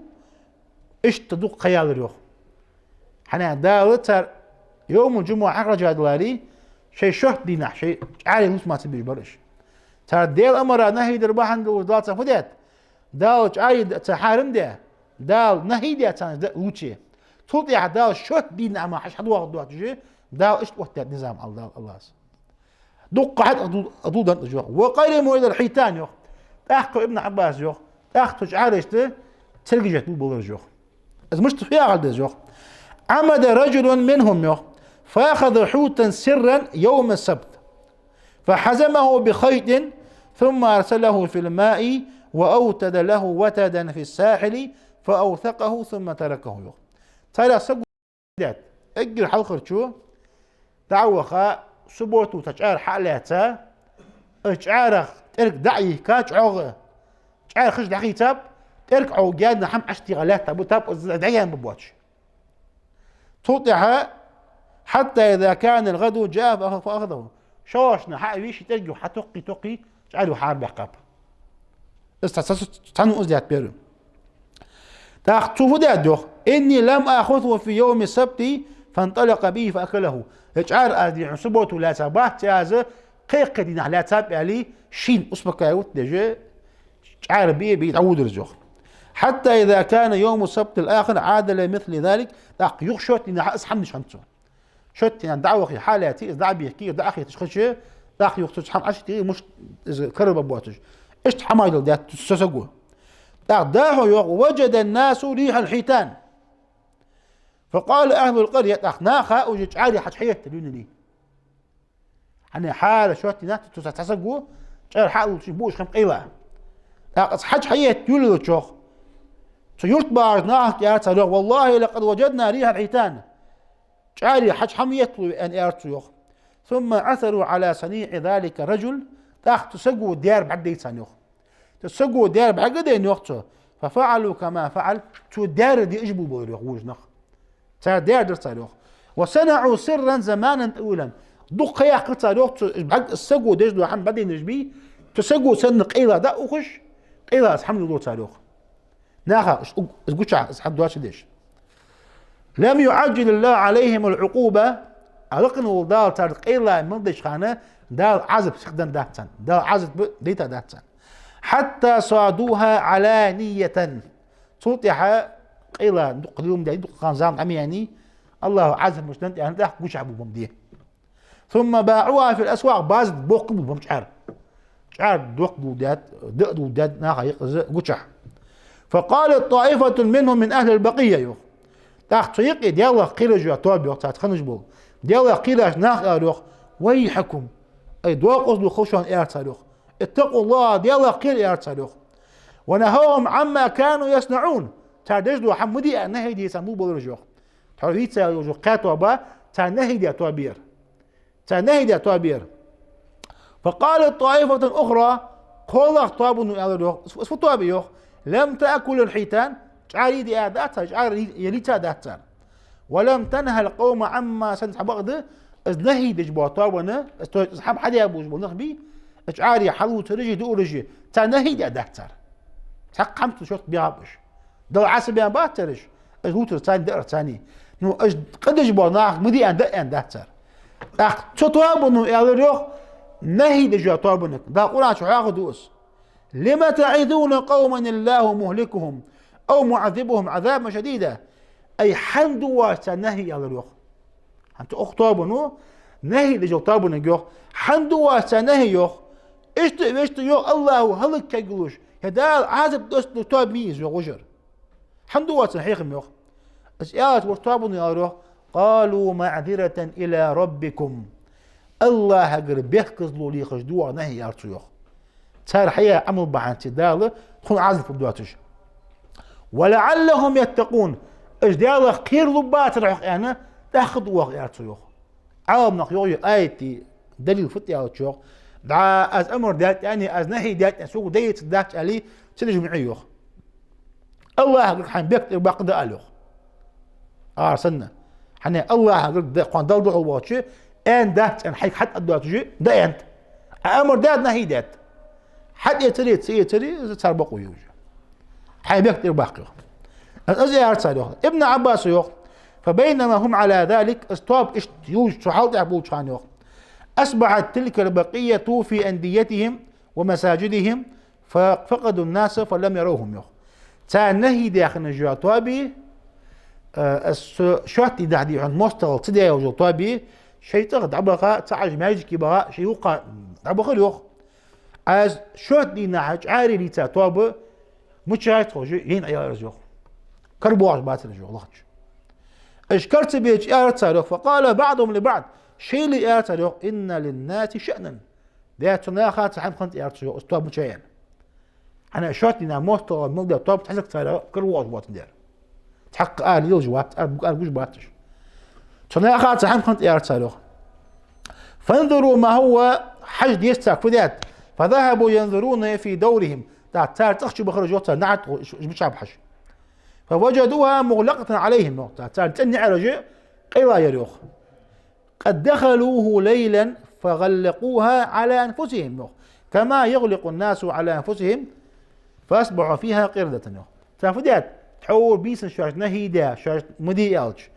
иштта дукха ха яьлар, йоах. ХӀана аьлча Дала цар йовмул-джумӀа хьахержадаларе, шоай шоатта дийнахьа шоай чӀари лувца ма ца безаш бар уж. Цар Даьла амара нахьи дар бахьан долаш Дала царна фу даьд? Дала чӀари д-, царна хьарам даь, Дала нахьи даь царна из лувце. Цул тӀехьагӀа Дала шоатта дийнахьа мара хьадоагӀаргдоацаш, Дала иштта оттадаьд низам, аьннад Дала, Аллахӏа. Дукха хьатӀа дул-, дулдан йоах. وقرموا إلى الحيتان йоах. ТӀаккха Ибн Ӏаббаса йоах. ТӀаккха цу чӀарашта цергаш еттабу болар уж йоах. Из мишта хьехар деза йоах. عمد رجل منهم йоах. فأخذ حوتا سرا يوم السبت. فحزمه بخيط ثم أرسله في الماء وأوتد له وتدا في الساحل فأوثقه ثم تركه йоах. Царех саг даьд. Эггара хьалхарчо дӀа а ваха, субботу цхьа чӀара хьа а лаьца, из чӀарах тӀерг дӀа а йихка, чӀоагӀа чӀара хиш дӀахийцаб, тӀерг Ӏо гаьна хӀама Ӏаш тийха лаьттаб, тапа из дӀагаьна ба боацаш. Цул тӀехьа, حتى إذا كان الغد جاء فأخ-، فأخذه. ШоллагӀча дийнахьа хьа а вийша, тӀерг юха хьатокхий-токхий, чӀара юха хьарабаьккхаб. Из цхьа-, цхьа-, цхьанне из даьд первый. ТӀаккха цо фу даьд йоах: إني لم آخذه في يوم السبت فانطلق به فأكله. Ер чӀара аз дий хьона субботу лаьцабац аз, кхы-кхыча дийнахьа лаьцаб аьле, шийна успокаивать деш, чӀара бе-бе дӀаводар из йоах. حتى إذا كان يوم السبت الآخر عاد لمثل ذلك, тӀаккха юха шоатта дийнахьа из хӀама деш хиннад цо. Шоатта дийнахьа дӀа а вахе, хьа а лаьце, из дӀа а бехке, из дӀа а хеташ хилча, тӀаккха юха цо хӀама Ӏаш а тийха, мишта из карарбаь боацаш. Иштта хӀама дилла даьд цу саго. ТӀаккха дӀахо йоах: وجد الناس ريح الحيتان. فقال أهل القرية, тӀаккха наха уже чӀара хьаж хьаеттар юйла. ХӀана аьлча шоатта дийнахьа цу цхьа саго чӀара хьа а лувчий буаш хиннаб къайла. ТӀаккха из хьаж хьаетта юйла йолча йоах, цу юрта бахача нахага аьлар цар йоах: والله لقد وجدنا ريح الحيتان. ЧӀара хьаж хьаетталу вай, аьнна, аьлар цо йоах. ثم عثروا على صنيع ذلك الرجل, тӀаккха цу саго даьр бӀаргадайра царна йоах. Цу саго даьр бӀаргадайна йоах цо. ففعلوا كما فعل, цо даьр де уж бу болар йоах вожаш нах. Цар даьр дир цар йоах. وصنعوا سرا زمانا طويلا. Дукха ха яьккхар цар йоах, цу бӀарг-, саго деш дола хӀама бӀаргадайна уж бий, цу саго санна къайла дӀа а ухаш, къайла из хӀама леладора цар йоах. Наха, из гучахь, из хӀама доацаш деш. لم يعجل الله عليهم العقوبة, а лакхвенна вола Дала царна къайла мел деча хана, Дала Ӏазап сиха деннадац царна. Дала Ӏазап дайтадац царна. حتى صادوها علانية. Цул тӀехьа къайла дукха дилма даьннад, дукха хан зама дӀа ма яьннай, Аллахӏа Ӏазап мишта деннад аьнна, тӀаккха гучахь бу бам де. ثم باعوها في الأسواق, базар боккха бу бам чӀара. ЧӀара доккха дулдаьд, даа дулдаьд, наха юкъе из гучахь. فقالت طائفة منهم من أهل البقيع йоах. ТӀаккха цу юкъе Даьлах кхераш йола тоаба йоах, царца хиннаш бола. Даьлах кхераш нах аьлар йоах: ويحكم, ай, докъазло хилда шоана, аьлар цар йоах. اتقوا الله, Даьлах кхера, аьлар цар йоах. ونهوهم عما كانوا يصنعون. Цар деш дола хӀама ма де аьнна, нахьи де царна бу болар уж йоах. Тхьовра вийца йола кхаь тоаба, цар нахьи даь тоаба яр. Цар нахьи даь тоаба яр. فقالت طائفة أخرى, кхоалагӀа тоабано аьлар йоах, из фу тоаба я йоах: لم تأكل الحيتان, чӀара йиъ дац цар, чӀара йиъ лийца дац цар. ولم تنه القوم عما صنعوا, цхьабакъда, из нахьи деш бола тоабана, из, то есть, из хӀама хьадаь болаш бола нах бий, из чӀара хьалувцараш а, дуараш а, цар нахьи даь дац цар. Цхьаккха хӀамца шортта баьгӀаб уж. Дала Ӏаса баьнна бац цар уж, из лувцар царна, даар царна. Ну, уж къа деш бола нахага ма де аьнна, даа аьнна дац цар. ТӀаккха цу тоабано аьлар йоах, нахьи деш йола тоабанга, Дала Къуръан чу хьоахаду из: لم تعظون قوما الله مهلكهم أو معذبهم عذابا شديدا. Ай, хӀана ду оаш царна нахьи, аьлар йоах. ХӀанз цу укх тоабано, нахьи деш йола тоабанга йоах: хӀана ду оаш царна нахьи, йоах. Иштта а вешта, йоах, Аллахӏа хӀалакхургйолаш, е Дала Ӏазап доссаргдола тоаба ма йий из, йоах, вожар. ХӀана ду оаш царна хьехам, йоах. Из аьлча, вож тоабано аьлар йоах: قالوا معذرة إلى ربكم. Аллахӏагара бехказло лехаш ду оаха нахьи, аьлар цо йоах. Цар хьаяь Ӏамал бахьанца Дала тхона Ӏазап лургдоацаш. ولعلهم يتقون. Уж Даьлах кхералургбацар хьогӀ аьнна, тӀаккха ду оаха, аьлар цо йоах. Ӏаламнаха йоах ер аят далил фуд аьлча йоах: дӀа аз амар даьд аьнна, аз нахьи даьд аьнна, сога дайца дац аьле, ца деш ма Ӏе йоах. Аллахӏагара хьайна бехктӀера баккха даа ала йоах. Ара санна. ХӀана аьлча Аллахӏагара да-, кхоана Далла духьал воацаш, аьнна дац аьнна, хьайга хьатӀадоацаш, даа аьннад. Ӏа амар даьд, нахьи даьд. ХьатӀаэцаре, ца эцаре, из цар бокъо я уже. Хьайна бехктӀера баккха йоах. Из, из аьлар цар йоах. Ибн Ӏаббаса йоах: فبينما هم على ذلك, из тоаба иштта йолаш, цу хьал тӀа болча хана йоах, أصبحت تلك البقية في أنديتهم ومساجدهم ففقدوا الناس فلم يروهم йоах. Цар нахьи даь хинна йола тоаба, Э, аз со шоатта дийнахьа дий хьона моастагӀал ца даь йолча тоаба, шоай цӀагӀа дӀабаха, цхьа Ӏаж маьждиге баха, шоай юха дӀабахар, йоах. Аз шоатта дийнахьа чӀаре лийца тоаба, мичахьа яьй тхо, жи, яйна Ӏаялар из, йоах. Кара боагӀаш бацар уж, йоах, лахача. Уж кара ца беча, аьлар цар, йоах, فقال بعضهم لبعض, шоайла аьлар цар, йоах: إن للناس شأنا. Даьра, цу наха цхьа хӀама хиннад, аьлар цар, йоах, из тоаба мичахьа яьнна. ХӀана, шоатта дийнахьа моастагӀал мел даь тоаба цхьа саг царех кара воагӀаш боацандаь. Цхьаккха ала лелаш вац, ара, ара гуш бац уж. Цу наха цхьа хӀама хиннад, аьлар цар, йоах. فانظروا ما هو, хьажа, деза царга фу даьд. فذهبوا ينظرون في دورهم. ТӀаккха цар цӀагӀа чубахар уж, йоах, цар наӀарга, уж, уж мича ба хьажа. فوجدوها مغلقة عليهم, йоах. ТӀаккха цар цӀен наӀараш къайла яр, йоах. قد دخلوه ليلا فغلقوها على أنفسهم, йоах. كما يغلق الناس على أنفسهم فأصبحوا فيها قردة, йоах. Цар фу даьд? Тхьовра бийсан шоашта нахьи даь, шоашта ма де аьлча,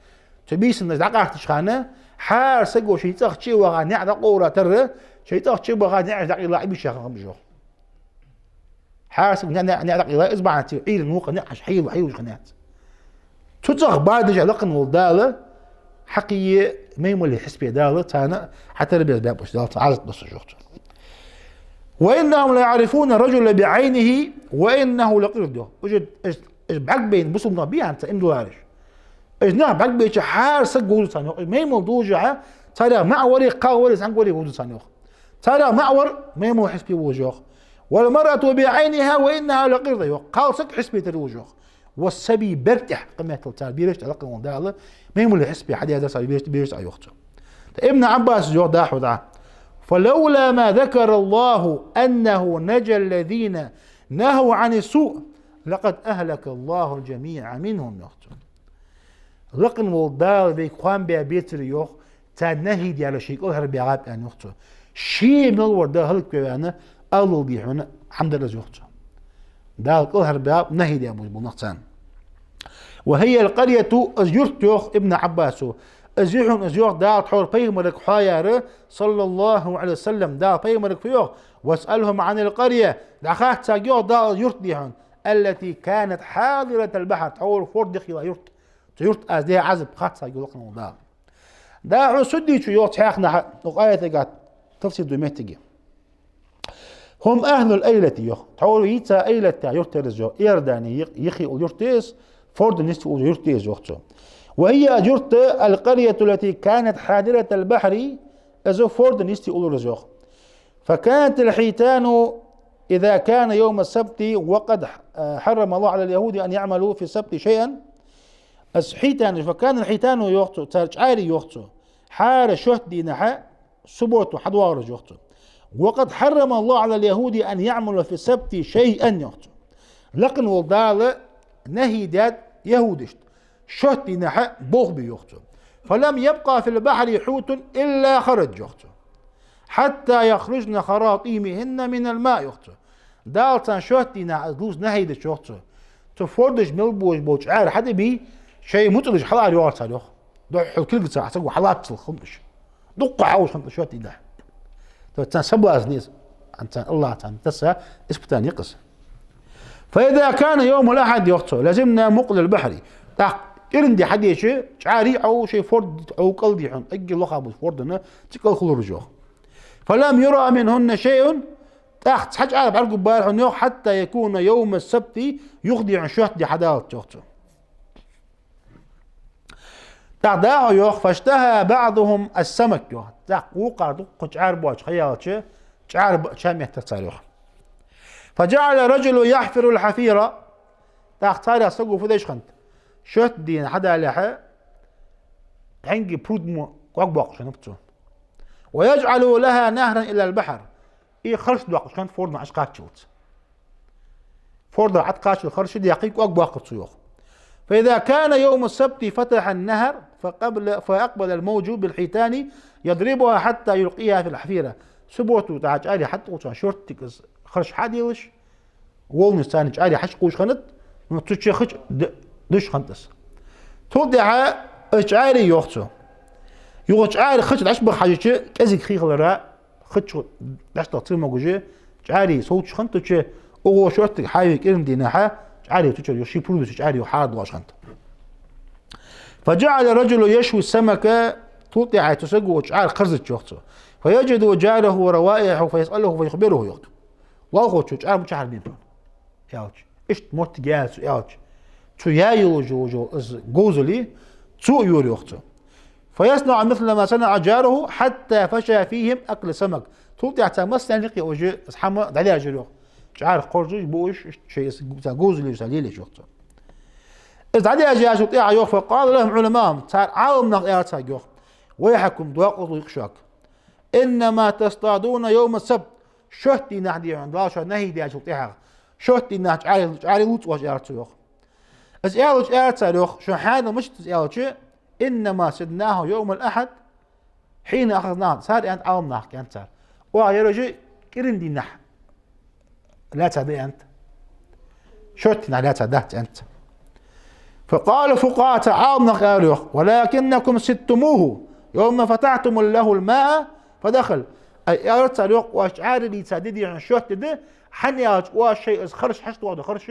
цу бийсанна дӀакъастача хана, хӀара саго шоай цӀагӀа чу а ваха, наӀар дӀакъовла тара, шоай цӀагӀа чу а баха, наӀараш дӀакъайла Ӏобийша хиннаб уж, йоах. ХӀара саг наӀ-, наӀ-, наӀар дӀакъайла, из бахьан долаш Ӏуйрийна вокхо наӀараш хьайла, хьайла уж хиннаяц. Цу цӀагӀа бадажа лакхавола Дала хьакхийя маймалий хьисапе Дала царна хьатарбеш баьб уж, Дала царна Ӏазап доссаш, йоах цо. وإنهم ليعرفون الرجل بعينه وإنه لقرد, йоах. Уж, уж, уж бӀаргабайна бусалба нах бий хьона цар иман диллараш. Уж нах бӀаргабайча, хӀара саг вовзар царна, йоах. Уж маймал долашехь, царех маӀа вари, кхалла вари, зӀамига вари вовзар царна, йоах. Царех маӀа вар маймал хьисапе волаш, йоах. والمرأة بعينها وإنها لقردة, йоах. Кхалсаг хьисапе тара волаш, йоах. والصبي, бер тӀехьа, кхыметтел цар берашта лакхавола Дала маймалий хьисапе хьадаьдар цар бераш-, берашта, йоах цо. ТӀаккха Ибн Ӏаббаса йоах, дӀахо дӀа: فلولا ما ذكر الله أنه نجى الذين نهوا عن السوء لقد أهلك الله الجميع منهم, йоах цо. Лакхавола Дала вайга хоам баь бецаре, йоах, царна нахьи даьлар ший кӀалхарбаьгӀаб аьнна, йоах цо. Ше мел вар Дала хӀалакве аьнна, аллал дий хьона хӀама дар из, йоах цо. Дала кӀалхарбаьгӀаб нахьи даь болаш бола нах царна. وهي القرية, из юрт, йоах Ибн Ӏаббаса, из я хьона из, йоах, Дала тхьовра пайхамарга хьоаяьр, صلى الله عليه وسلم, Дала пайхамарга фу йоах: واسألهم عن القرية, дӀахац царга, йоах Дала, из юрт дий хьона, التي كانت حاضرة البحر, тхьовра форд юххе йола юрт. Цу юрта аз даь Ӏазап хац царга, йоах лакхавола Дала. ДӀахо Суддийс йоах цхьаькханахьа, укх аятагахь тафсир ду моттиге. هم أهل الأيلة, йоах. Тхьовра йийца Айлат яха юрт яр из, йоах. Иордане юхе, юхе йола юрт я из, форда нийсса йола юрт я из, йоах цо. وهي, из юрт, القرية التي كانت حاضرة البحر, из форда нийсса йолар из, йоах. فكانت الحيتان إذا كان يوم السبت وقد حرم الله على اليهود أن يعملوا في السبت شيئا. Из хьитанаш, فكان الحيتان, йоах цо, цар чӀаре, йоах цо, хӀара шоатта дийнахьа, субботу хьадоагӀараш, йоах цо. وقد حرم الله على اليهود أن يعملوا في السبت شيئا, йоах цо. Лакхавола Дала нахьи даьд яхӀудашта шоатта дийнахьа болх бе, йоах цо. فلم يبق في البحر حوت إلا خرج, йоах цо. حتى يخرجن خراطيمهن من الماء, йоах цо. Дала царна шоатта дийнахьа из лувца нахьи даьча, йоах цо, цу фордаш мел болаш бола чӀара хьатӀабий, шоай муцӀалаш хьалаара йоагӀар цар, йоах. Духхьал кулгаца цхьа саго хьаллаца хиннад уж. Дукха хьалуш хиннад шоатта дийнахьа. То есть царна соблазн я из, царна АллахӀа царна тесса испытани я-кх из. فإذا كان يوم الأحد, йоах цо, لزمن مقلى البحر. ТӀаккха кӀиранди хьадеча, чӀаре Ӏо шоай форд Ӏо кӀал дий хьона, эггара лоха болча фордана цу кӀал хулар уж, йоах. فلم ير منهن شيء, тӀаккха цхьа чӀара бӀаргагургбац хьона, йоах, حتى يكون يوم السبت, юха дий хьона шоатта ди хьадалац, йоах цо. ТӀаккха дӀахо йоах: فاشتهى بعضهم السمك, йоах. ТӀаккха вокхар дукха чӀара боацаш ха яьлча, чӀара ба-, чам эттар цар, йоах. فجعل الرجل يحفر الحفير. ТӀаккха царех саго фу деш хиннад? Шоатта дийнахьа хьадалалехьа, хьенга пруд мо кӀоаг боаккхаш хиннаб цо. ويجعل لها نهرا إلى البحر. И харш доаккхаш хиннад фордах Ӏокхаччалца. Фордах Ӏокхаччалца харш даьккхе, кӀоаг боаккхар цо, йоах. فإذا كان يوم السبت فتح النهر فقبل-، فأقبل الموج بالحيتان يضربها حتى يلقيها في الحفيرة. Субботу тӀа чӀаре хьатӀакхувсача шортта тӀа из харш хьаделаш, волнаш царна чӀаре хьачукхувш хиннад, ну, цу чу хи чу д-, деш хиннад из. Цул тӀехьагӀа из чӀаре, йоах цо, юха чӀара хи чу дӀачубаха хьежача, кӀезига хий хиларах, хи чу дӀачудаха ца могаш, чӀаре совцаш хиннад цу чу, укхо шорттига хьавена кӀиранди дийнахьа, чӀаре цу чура юха ший пруд чу чӀаре юха хьарадоагӀаш хиннад. فجعل الرجل يشوي السمك, цул тӀехьагӀа цу саго чӀара кхарзадаьд йоах цо. فيجد جاره روائحه فيسأله فيخبره йоах цо. Лоалахочо чӀара мичахьара бенаб аьлча, иштта моттиг яьй цо аьлча, цо яь йолаш йола из говзал цо а йора йоах цо. فيصنع مثل ما صنع جاره حتى فشى فيهم أكل السمك. Цул тӀехьагӀа цар массанена юкъе уже из хӀама дӀадаьжар йоах. ЧӀара кхорзаш, буаш, иштта шоай из цар говзал цар лелаеш йоах цо. Из дӀадаьжачул тӀехьагӀа йоах, فقال لهم علماؤهم, цар Ӏаламнаха аьлар царга йоах: ويحكم, докъазло я-кх шуга. إنما تصطادون يوم السبت. Шоатта дийнахьа, дий хьона, Дала шоана нахьи даьчул тӀехьагӀа, шоатта дийнахьа чӀара, чӀара лувц оаш, аьлар цо йоах. Из аьлча аьлар цар йоах: шун хьаьнал мишта да из аьлча, إنما صدناه يوم الأحد حين أخذناه, цар аьннад Ӏаламнаха, аьннад цар. Оаха ераш кӀиранди дийнахьа лаьца да, аьннад. Шоатта дийнахьа лаьца дац, аьннад цар. فقال الفقهاء, цар Ӏаламнаха аьлар йоах: ولكنكم صدتموه يوم فتحتم له الماء فدخل. Ай, аьлар цар йоах, оаш чӀара лийца ди, дий хьона, шоатта ди да, хӀана аьлча оаш шоай из харш, хьаштдоагӀа дола харш,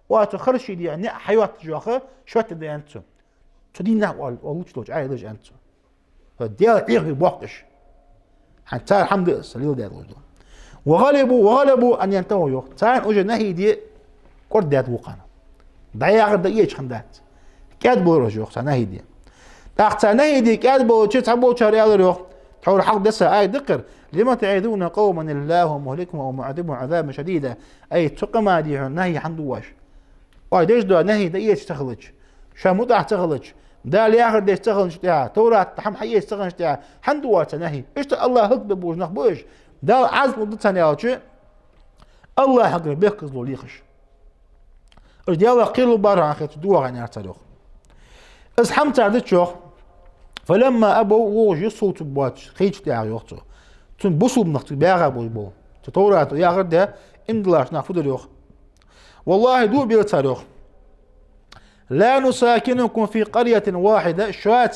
оаш цу харше, дий хьона, ниӀ хьайотташ йоах, шоатта ди да, аьннад цо. Цу дийнахьа оал, оал лувча долча Ӏаьллача, аьннад цо. Дала Ӏехаве боаккх уж. ХӀанз цар хӀама да из, леладаь долаш да. وغلبوا، وغلبوا أن ينتهوا йоах. Царна уже нахьи де кӀордадаьд вокхарна. ДӀаяхар дӀаэцаш хӀама дац. КӀаьдбелар уж йоах цар нахьи де. ТӀаккха цар нахьи де кӀаьдбелча, цхьаболчар аьлар йоах: тхьовра хьалха дессача аята да-кх ер: لم تعظون قوما الله مهلكهم أو معذبهم عذابا شديدا. Ай, цу къаман, дий хьона, нахьи хӀана ду оаш? Оаш деш дола нахьи дӀаэцаш ца хилча, шоана мутӀахь ца хилча, Дала яхар деш ца хилча тӀехьа, Товрата хӀама хьаэцаш ца хилча тӀехьа, хӀана ду оаш цар нахьи? Иштта АллахӀ хӀалакдергболаш нах ба уж. Дала Ӏазап лургда царна аьлча, АллахӀагара бехказло лехаш. Уж Даьлах кхералургбар хьона хеташ, дуа хьаьнар цар йоах. Из хӀама цар дича йоах, فلما أبوا, вож юссал цу боацаш хилча тӀехьа йоах цо. Цу бусалба нах, цу баьха болаш бола, цу Товрата яхар даь, иман диллача наха фу дир йоах. والله, дув бир цар йоах. لا نساكنكم في قرية واحدة, шоана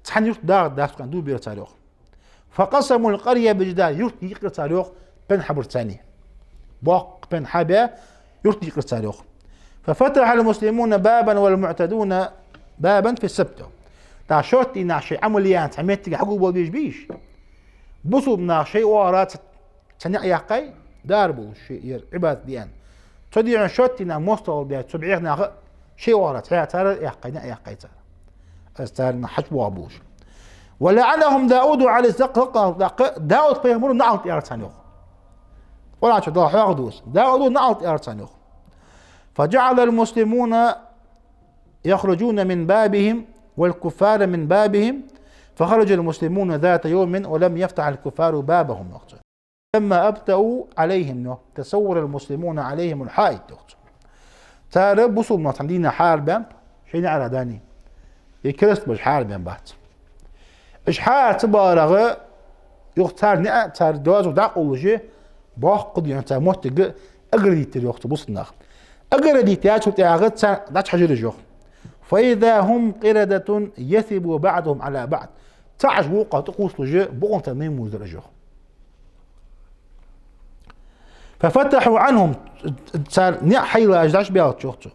цхьан юрта дагӀаргдац шоана, дув бир цар йоах. فقسموا القرية بجدار, юрт йийкъар цар йоах пен хьабарца. Боккха пен хьабаь, юрт йийкъар цар йоах. ففتح المسلمون بابا والمعتدون بابا في السبت. ТӀаккха шоатта дийнахьа шоай Ӏамал яьнна цхьа моттиг хьагулбала безаш бий уж? Бусалба наха шоай оагӀора цхьа, цхьа наӀар яьккхай, дар болаш шоай ер Ӏибадат де аьнна. Цу дийнахьа шоатта дийнахьа моастагӀал даь, цу бӀеха наха шоай оагӀора цхьа цар яьккхай, наӀар яьккхай цар. Из царна хьачубоагӀа болаш. ولعنهم داود عليه السلام, тӀаккха Дауд пайхамара наӀалт аьлар царна йоах. Къуръан чу Дала хьоахаду из. Дауд наӀалт аьлар царна йоах. فجعل المسلمون يخرجون من بابهم والكفار من بابهم، فخرج المسلمون ذات يوم ولم يفتح الكفار بابهم, йоах цо. لما أبطأوا عليهم, йоах, تسور المسلمون عليهم الحائط, йоах цо. Цар, бусалба наха, цхьан дийнахьа хьаарабаьннаб шоай наӀарах дани, е керасташ хьаарабаьннабац. Уж хьаара ца баларах, йоах, цар наӀар, цар доазув дӀакъовлаш, боккха, дий хьона, цар моттиг оградить дир йоах цу бусалба наха. Оградить даьчул тӀехьагӀа царна дӀачухьежар уж йоах. فإذا هم قردة يثب بعضهم على بعض. ЦаӀ уж вокхах тӀакхувсалуш, бокъонца маймалаш дар уж йоах. ففتحوا عنهم, цар наӀар хьайла уж дӀачубаьлча йоах цо.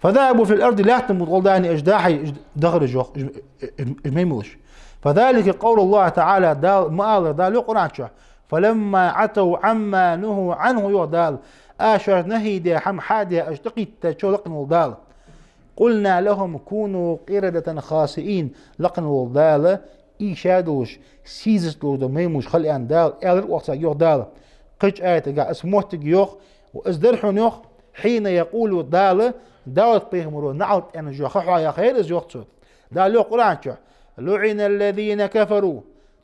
فذابوا في الأرض, лаьтта тӀа гӀолла дани уж дӀахьай, уж дахар уж йоах, уж, уж, уж маймалаш. فذلك قول الله تعالى, Дала ма аллара, Дала йоах Къуръан чу: فلما عتوا عما نهوا عنه, йоах Дала, уж шоашта нахьи даь хӀама хьадаь, уж тӀакхийттача, лакха вола Дала, قلنا لهم كونوا قردة خاسئين, лакха вола Дала, ийша долаш, сийсаз долаш дола маймалаш хила аьнна Дала, аьлар оаха царга, йоах Дала. Кхыча аятагахь из моттиг йоах, из дар хьона йоах, حين يقول, Дала Дауд пайхамара наӀалт аьнна йоах, хьоахаяьяр из йоах цо. Дала йоах Къуръан чу: لعن الذين كفروا.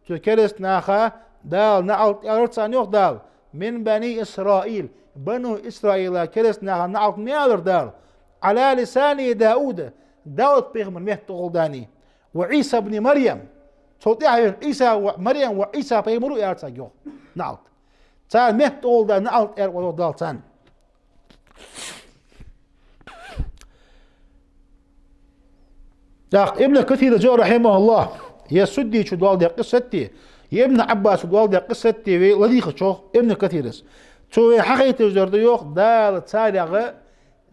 Цу кераста наха Дала наӀалт аьлар царна йоах Дала, من بني إسرائيل, бану Исраила кераста наха наӀалт ма аьлар Дала, على لسان داود, Дауд пайхамара метта гӀолла дани, وعيسى ابن مريم, цул тӀехьа вена Ӏийса ва Марьям ва Ӏийса пайхамара аьлар царга йоах наӀалт. Цар метта гӀолла дани наӀалт аьлар йоах Дала царна. ТӀаккха Ибн Касира йоах, رحمه الله, е Суддийчо доаладаь къиссат, е Ибн Ӏаббасо доаладаь къиссат вай ладийгӀача йоах Ибн Касира. Цо вайна хьахайташ дар да йоах, Дала царех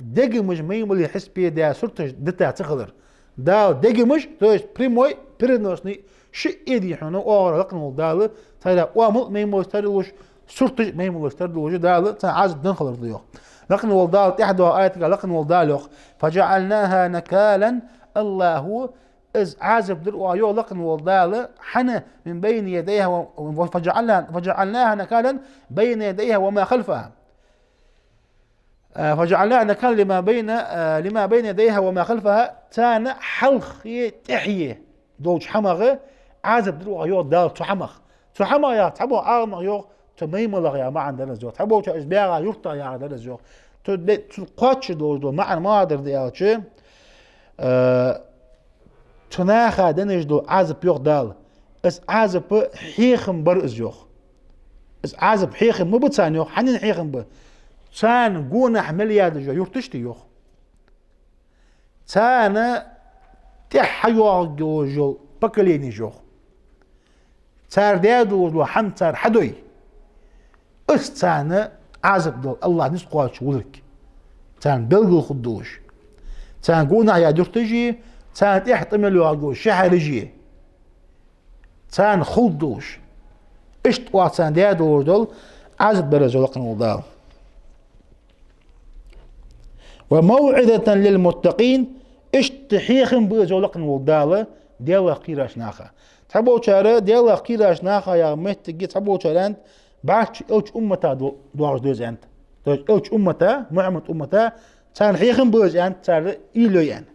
дегамаш маймалий хьисапе да сурташ дита ца хилар. Дала дегамаш, то есть прямой, переносный, шиъ эди хьона оагӀора лакхвенна вола Дала, цар оамал маймалаш тара луш, сурташ маймалаш тара луш, Дала царна Ӏазап даь хилар да йоах. Лакхвенна вола Дала тӀехьа доагӀача аятага лакхвенна вола Дала йоах: فجعلناها نكالا, Аллахӏа из Ӏазап дир оаха йоах лакхвенна вола Дала, хьона من بين يديها و-, فجعلنا-, فجعلناها نكالا بين يديها وما خلفها. А, فجعلناها نكالا لما بين, а, لما بين يديها وما خلفها, царна хьалхе, тӀехье долча хӀамах Ӏазап дир оаха йоах Дала цу хӀамах. Цу хӀамах яхар цхьаболча Ӏаламнаха йоах, цу маймалах яха маӀан дар из йоах. Цхьаболчар из баьгӀа юртах яхар дар из йоах. Цу де-, цу кхоачаш долаш дола маӀан малагӀа дар да аьлча, а, цу наха денна дола Ӏазап йоах Дала. Из Ӏазап хьехам бар из йоах. Из Ӏазап хьехам ма ба царна йоах, хьанна хьехам ба? Царна гонахьа мел ядаш йола юрташ да йоах. Царна тӀехьа хьайоагӀаш йола поколени йоах. Цар даь долаш дола хӀама цар хьадой. Из царна Ӏазап дала Аллахӏ низ кхоачаш валарг. Царна белгала хургдолаш. Царна гонахьа яь юрташи, царна тӀехьа тӀа мел йоагӀаш йола шахьараши. Царна хургдолаш. Иштта оаха царна даь долаш дола Ӏазап дар из йоах лакхвенна вола Дала. وموعظة للمتقين, иштта хьехам ба из йоах лакхвенна вола Дала, Даьлах кхераш наха. Цхьаболчар Даьлах кхераш наха яха моттиге цхьаболчар аьннад, бӀарчча элча уммата до-, доагӀаш да из аьннад. То есть элча уммата, Мухьаммад уммата, царна хьехам ба из аьннад, цар уйла йой аьнна.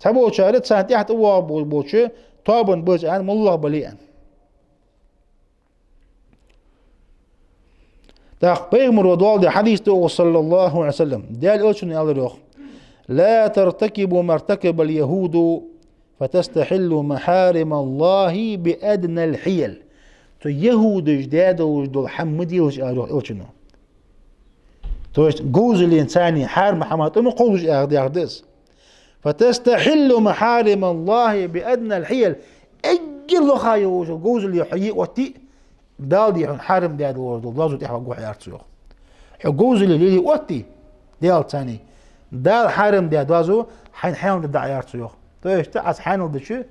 Цхьаболчар царна тӀехьа тӀавоагӀаш бо-, болча тоабан ба из аьннад, моллагӀа бале а аьнна. ТӀаккха пайхамара доаладаь хьадис да укхаза, صلى الله عليه وسلم. Даьла элчано аьлар йоах: لا ترتكبوا ما ارتكب اليهود فتستحلوا محارم الله بأدنى الحيل. Цу яхӀудаша даь долаш дола хӀама ма делаш, аьлар йоах элчано. То есть говзален царна хьарам хӀама тӀа ма кховзаш, аьнна, яхар да из. فتستحلوا محارم الله بأدنى الحيل. Эггара лоха йолаш йола говзал хьо е оттае, Дала дий хьона хьарам даь долаш дола доазув тӀехьа варгва хьо, аьлар цо йоах. Хьо говзал лелае оттае, Даьла царна, Дала хьарам даь доазув хьайна хьаьнал дергда Ӏа, аьлар цо йоах. То есть Ӏа из хьаьнал дича,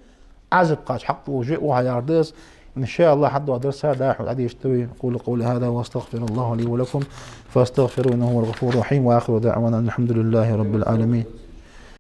Ӏазап кхоачаш хьакъ долаш ва хьо, яхар да из. إن شاء الله, хьадоагӀа дарса дӀахо хьона Ӏодешаргда вай. أقول قولي هذا وأستغفر الله لي ولكم فاستغفروه إنه هو الغفور الرحيم، وآخر دعوانا أن الحمد لله رب العالمين.